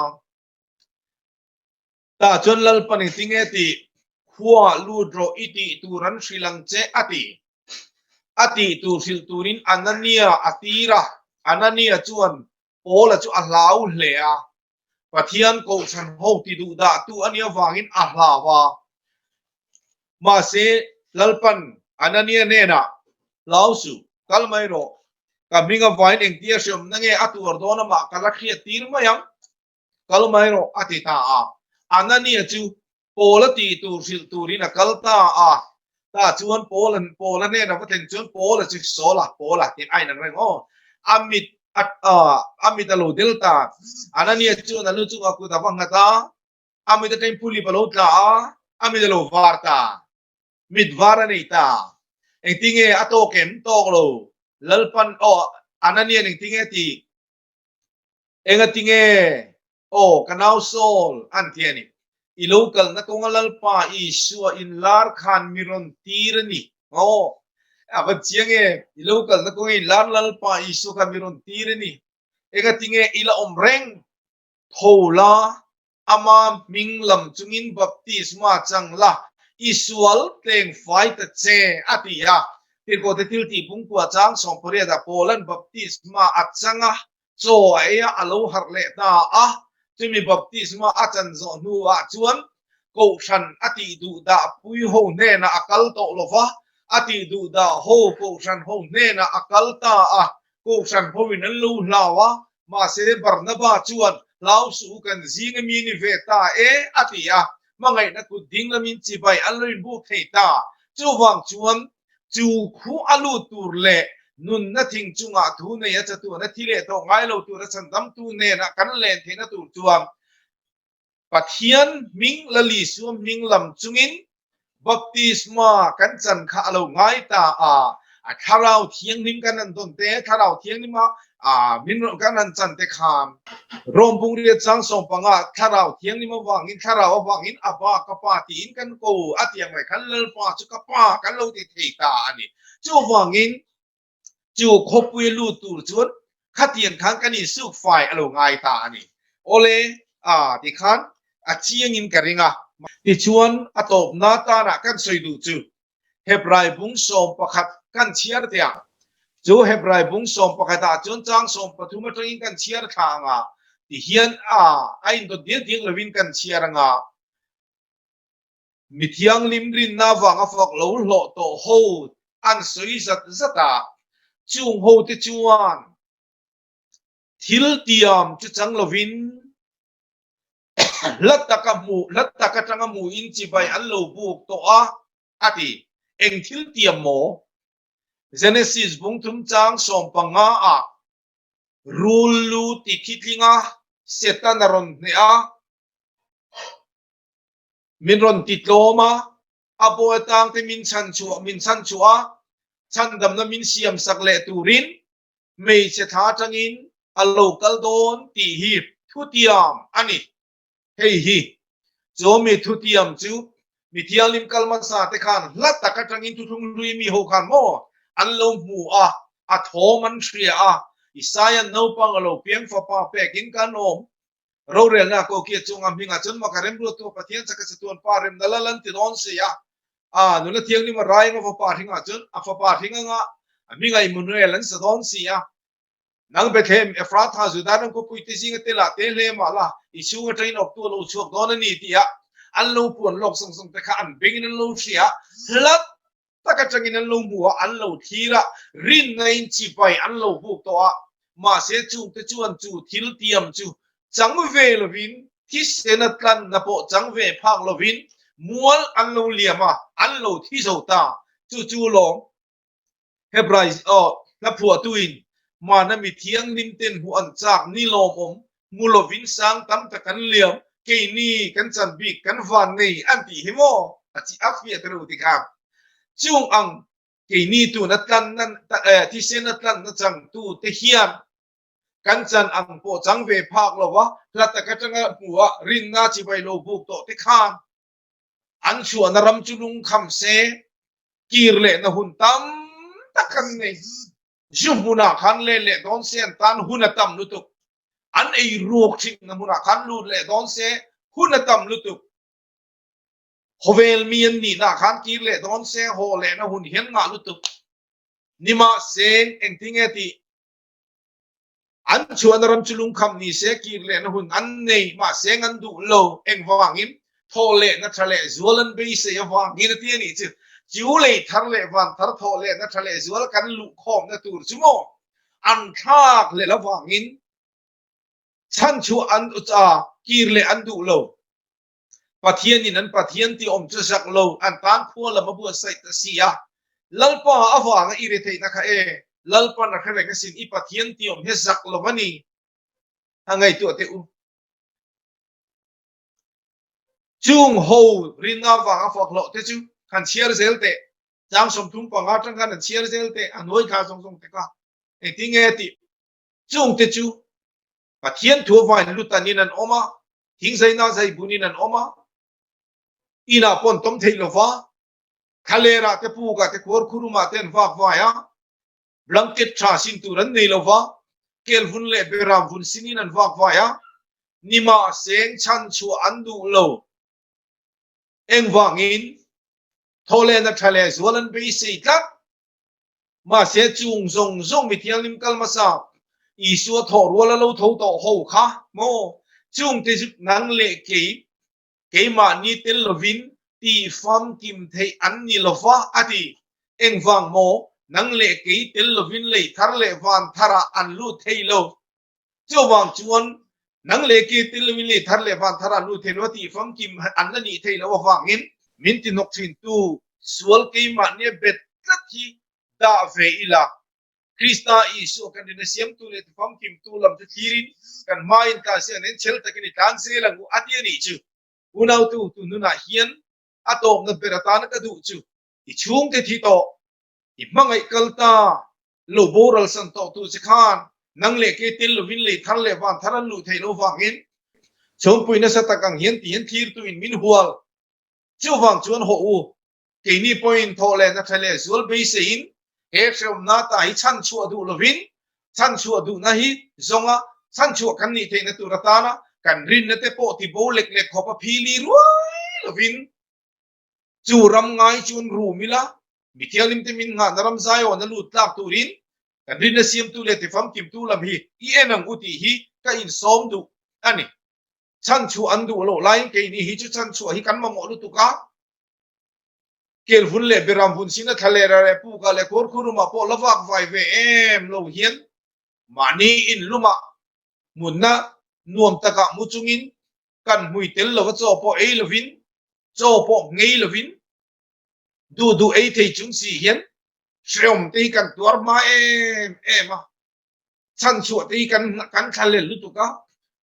Tah chuan Lalpan engtinge tih khua lut rawh i tih tur an hrilh ang che a ti. A tih tur hrilh turin Anania a tir a, Anania chuan Paula chu a hlau hle a, Pathian kohhran ho ti duh dah tu a nih avangin a hlau a. Mahse Lalpan Anania hnenah, Hlau suh, kal mai rawh, ka hming avain engtia hriamna nge a tuar dawn amah ka la hriat tir mai ang. Kal mai rawh, a ti ta a. Anania chu Paula tih tur hrilh turin a kal ta a. Tah chuan Paula, Paula hnenah va thlen chuan Paula chu Saula, Paula tih a inang reng aw. A mit a, a mit a lo del ta. Anania chuan a lu chungah kut a va nghat a, a mit atangin phulip a lo tla a, a mit a lo var ta. Mit var a nei ta. Engtinge a tawk em? Tawk lo. Lalpan, aw, Anania'n engtinge a tih? Engatinge? Aw, ka nau Saul, an ti a ni. I lo kalna kawnga Lalpa Isua inlar khan mi rawn tir a ni. Aw, a va chiang e, i lo kalna kawnga inlar Lalpa Isua khan mi rawn tir a ni. Engatinge i la awm reng? Tho la. Ama hming lam chungin baptisma chang la, i sual tleng fai ta che, a ti a. Tirhkohte thil tih pungkua chang sawmpariatah Paula'n baptisma a chang a, chaw a ei a, a lo harh leh ta a. Chumi baptisma a chan zawh hnuah chuan kohhran a tih duh dah pui ho hnenah a kal tawh lo va, a tih duh dah ho kohhran ho hnenah a kal ta a. Kohhran hoin an lo hlau a, Mahse, Barnaba chuan, Hlau suh u, kan zing ami ni ve ta e, a ti a. Hmangaihna kut ding lamin chibai an lo inbuk thei ta. Chuvang chuan, chu khu a lut tur leh nunna thing chungah thu nei a chatuan a thi leh tawh ngai lo tura chhandamtu hnenah kan len theihna tur chuan Pathian hming la Lisua hming lam chungin baptisma kan chan kha a lo ngai ta a, a Thlarau Thianghlim kan han dawn te, Thlarau Thianghlima min kan han chan te khan Rom Pungriat chang sawmpanga Thlarau Thianghlim avangin, Thlarau avangin Abba ka Pa tiin kan ko a tih ang mai khan Lalpa chu ka Pa kan lo ti thei ta a ni. Chuvangin Chu khawpui lut tur chuan khatiang khan kan insuk fai a lo ngai ta a ni. Awle, a tikhan a chiangin ka ring a. Tichuan a tawpna tanah kan sawi duh chu Hebrai bung 11 kan chhiar teh ang. Chu Hebrai bung 11 ah chuan chang 13 atangin kan chhiar thla ang a, tihian a a indawt diak diak lovin kan chhiar ang a. Mi thianghlim rinna avanga fak lo hlawh tawh ho an sawi zat zat a, chung hote chuan thil tiam chu chang lovin hla taka hmuh, hla tak atanga hmuhin chibai an lo buk tawh a, a ti. Eng thil tiam maw? Genesis bungthum chang 15 ah rul lu ti khitlinga Satan a rawn hneh a, Min rawn ti tlawm a, a bawi atang te min chhan chhuah min chhan chhuah a, chhandamna min siam sak leh turin hmeichhe thla atangin a lo kal dawn tih hi thutiam a ni. Hei hi chu mi thutiam chu mi thianghlim kal hmasa te khan hla tak atangin thuthlung hlui mi ho khan maw an lo hmu a, a thawm an hria a, Isaiah naupang a lo piang fapa pekin kan awm Rorelna Kokia chunga hmingah chuan maka remruattu Pathian chaka chatuan pa remna lal an ti dawn si a. A nula thianghlim a rai anga fapa hringah chuan a fapa hring anga a hmingah Immanuel an sa dawn si a. Nang Bethlehem, Ephrathah, Judah ram khawpui te zinga te lah te hle mah la, i chhung atangin awptu a lo chhuak dawn a ni tia an lo puan lawk zawng zawng te kha an bengin an lo hria. Hlat tak atangin an lo hmu a, an lo thlir a, rinna-in chipai an lo buk tawh a, mahse chungte chuan chu thil tiam chu chang ve lovin, thisen a tlanna pawh chang ve phak lovin mual an lo liam a, an lo thi zo ta. Chu chu lawm Hebrai aw hla phuahtuin Hmana mi thianghlim ten hmuh an chak ni lawmawm hmu lovin sang tam tak an liam, keini kan chan bik kan van nei an tih hi maw? A chi a fiah ta lo tikhan chung ang keini tun a tlanna thisen a tlanna changtu te hian kan chan ang pawh chang ve phak lo va, hla tak atanga hmuh a rinna chibai lo buk tawh te khan an chhuahna ram chu lungkham se kir lehna hun tam tak an nei. Zu hmunah khan let leh dawn se an tan hun a tam lutuk. An ei ruak thinna hmunah khan lut leh dawn se hun a tam lutuk. Khawvel mi an nihna khan kir leh dawn se haw lehna hun hian ngah lutuk. Nimahse engtinge tih An chuan ram chu lungkham ni se kir lehna hun an nei, mahse an duh lo. Engvangin? Thawh lehna tha leh zual an beisei avangin a ti a nih chu. Chu lei thar leh van thar thawh lehna tha leh zual kan luhkhawmna tur chu maw an thlak leh avangin chhanchhuah an kir leh an duh lo. Pathianin an Pathian tih awm chu zak lo, an tan khua lam a buatsaih ta si a. Lalpa avanga i ri theihna kha e, Lalpan a hre reng asin, i Pathian tih awm hi zak lo a ni. A ngaihtuah teh u. Chung ho rinna avanga fak hlawh te chu han chhiar zel teh, chang 35 atang khan han chhiar zel teh, a hnuai thla zawng zawng te kha engtin nge tih. Chung te chu Pathian thu avangin lutanin an awm a, thingzaina zai bunin an awm a, inah pawh an tawm thei lo va, thlalerah te pukah te khuar khurumah te an vak vai a, blanket tha sin tur an nei lo va, kel vun leh beram vun sinin an vak vai a. Nimahseng chhanchhuah an duh lo. Engvangin? Thawhlehna tha leh zual an beisei tlat. Mahse chung zawng zawng mi thianghlim kal hmasa Isua thawh rual a lo tho tawh ho kha maw? Chungte chu nang leh kei, keimahni tel lovin tih famkim theih an ni lova a ti. Engvang maw? Nang leh kei tel lovin lei thar leh van tharah an lut thei lo. Chuvang chuan nang leh ke tel lovin lei thar leh van thar an lut thei lo a tih famkim an la nih theih loh avangin min ti hnawk thin tu sual keimahnia bet tlat hi dah ve ila. Krista Isua kan rinna siamtu leh ti famkimtu lam chu thlirin kan hmain tlansiak nen chhel takin i tlan zel ang u a ti a nih chu. Unautu tunhunah hian a tawpna ber atana ka duh chu i chhungte thi tawh, i hmangaih kal ta Lo boral san tawh tu che khan nang leh ke tel lovin lei thar leh van thar an luh theih lo vangin chhawmpui nasa tak ang hian ti hian thlir tuin min hual. Chuvang chuan hawh u, keini pawhin thawh leh natha leh zual beiseiin he hrehawmna ta hi chhanchhuah duh lovin chhanchhuah duhna hi zawnga chhanchhuah kan nih theihna tur atana kan rinna te pawh ti bo lek lek khawp a phili ruai lovin Chu ram ngai chuan rum ila, mi thianghlimte min nghahna ram Zion a lut tlak turin kan rinna siamtu leh tifamkimtu lam hi i en ang u tih hi ka insawm duh a ni. Chhanchhuah an duh loh laiin keini hi chu chhanchhuah hi kan mamawh lutuk a, Kelvun leh Beramvun sina thla leh reh pukah leh Kawrkhurumah pawh la vak vai ve em lo hian mahni inlumah hmunna nuam takah mu chungin kan hmui tel lova chaw pawh ei lovin, chaw pawh ngei lovin, duh duh ei thei chung si hian hrehawm te hi kan tuar hma em em a, chhanchhuah te hi kan kan thlalel lutuk a,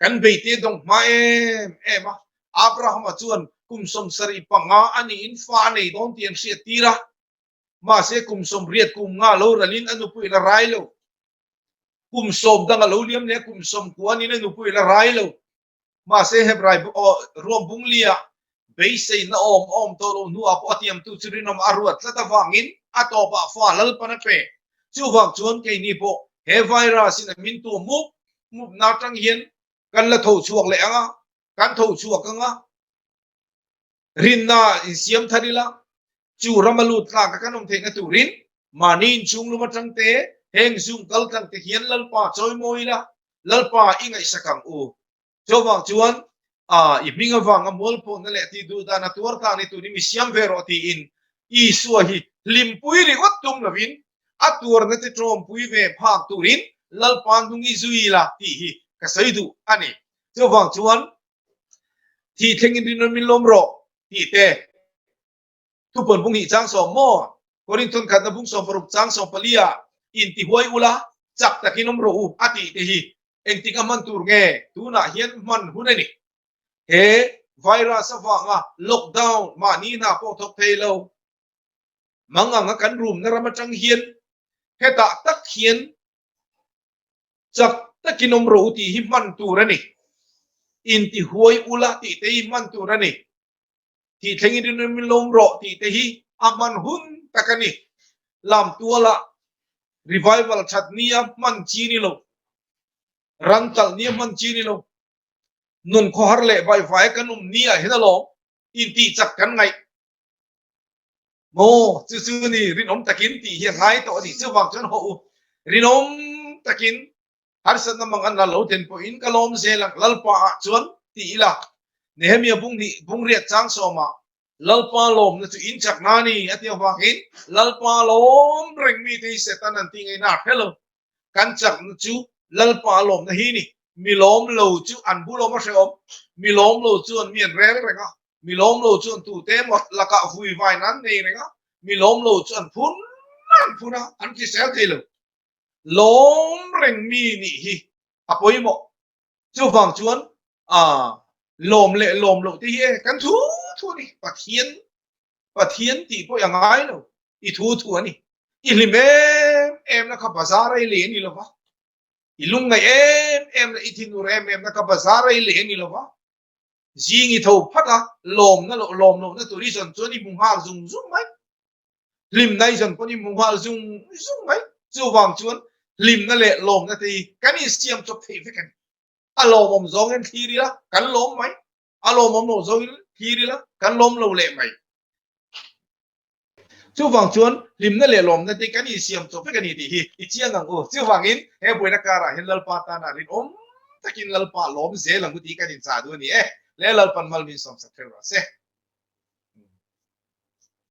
kan beite dawng hma em em a. Abrahama chuan kum 75 a niin fa a nei dawn tih an hriat tir a, mahse kum 80 kum nga lo ralin a nupui la rai lo. Kum 10 dang a lo liam leh a, kum 90 niin a nupui la rai lo. Mahse Hebrai ruam bung lia beiseina awm a awm tawh loh hnuah pawh a tiamtu chu rinawm a ruat tlat avangin a tawpah fa Lalpan a pe. Chuvang chuan keini pawh he virus in a min tu mup mupna atang hian kan la tho chhuak leh ang a, kan tho chhuak ang a, rinna insiam thar ila, chu rama lut tlak a kan awm theihna turin mahni inchhung lum atang te, heng Zoom kal tlang te hian Lalpa chawimawi ila, Lalpa i ngaihsak ang u. Chuvang chuan i hming avanga mualpawhna leh tih duh dan a tuar ta ni turin mi siam ve rawh tiin Isua hi hlimpui ringawt tum lovin a tuarna te tawmpui ve phak turin Lalpa hnung i zui ila tih hi ka sawi duh a ni. Chuvang chuan Thih thlengin rinawm min lawm rawh tih te thupawn bung hnih chang sawm maw? Korinthon khatna bung 16 chang 14 ah intihuai ula chak takin awm rawh u a tih te hi engtik a hman tur nge? Tunah hian hman hun a ni. He virus avanga lockdown mahni hna pawh thawk thei lo mang anga kan rumna ram atang hian hetah tak hian Chak takin awm rawh u tih hi hman tur a ni. Intihuai ula tih te hi hman tur a ni. Thih thlengin rinawm in lawm rawh tih te hi a hman hun tak a ni. Lamtuala revival that nia hman chi ni lo. Ran talh nia hman chi ni lo. Nun khawhar leh vaivai kan awm nia hian alawm intih chak kan ngaih. Maw, chu chu ni rinawm takin tih hi a ngai tawh a ni. Chuvang chuan haw u, rinawm takin harsatna mang an la lo den pawhin ka lawm zel ang Lalpa ah chuan ti ila. Nehemia bung hnih bung riat chang sawmah Lalpa lawmna chu in chak na ni a ti avangin Lalpa lawm reng mite hi Satan an tih ngaihna a hre lo. Kan chakna chu Lalpa lawmna hi ni. Mi lawm lo chu an bulawm a hrehawm. Mi lawm lo chuan mi an rel reng a. Mi lawm lo chuan tute emaw lakah vui vain an nei reng a, mi lawm lo chu an phun an phun a, an hrisel thei lo. Lawm reng mi nih hi a pawimawh. Chuvang chuan lawm leh lawm loh te hi e kan thu thu a ni. Pathian Pathian tih pawh i a ngai lo, i thu thu a ni. I hlim em em na kha bazar a i lei a ni lo va, i lungngaih em em leh i thinur em em na kha bazar a i lei a ni lo va, Zing i tho phat a, lawmna loh lawm lohna tur i zawn chuan i hmu nghal zung zung mai. Hlimna i zawn pawn i hmu nghal zung zung mai. Chuvang chuan hlimna leh lawmna te hi kan insiam chawp theih vek a ni. A lawmawm zawngin thlir ila kan lawm mai, a lawmawm lo zawngin thlir ila kan lawm lo leh mai. Chuvang chuan hlimna leh lawmna te kan insiam chawp vek a ni tih hi i chiang ang u. Chuvangin he buaina karah hian Lalpa tana rinawm takin Lalpa lawm zel ang u tih kan inchah duh a ni e. Le Lalpan mal min sawmsak hreuh rawh se.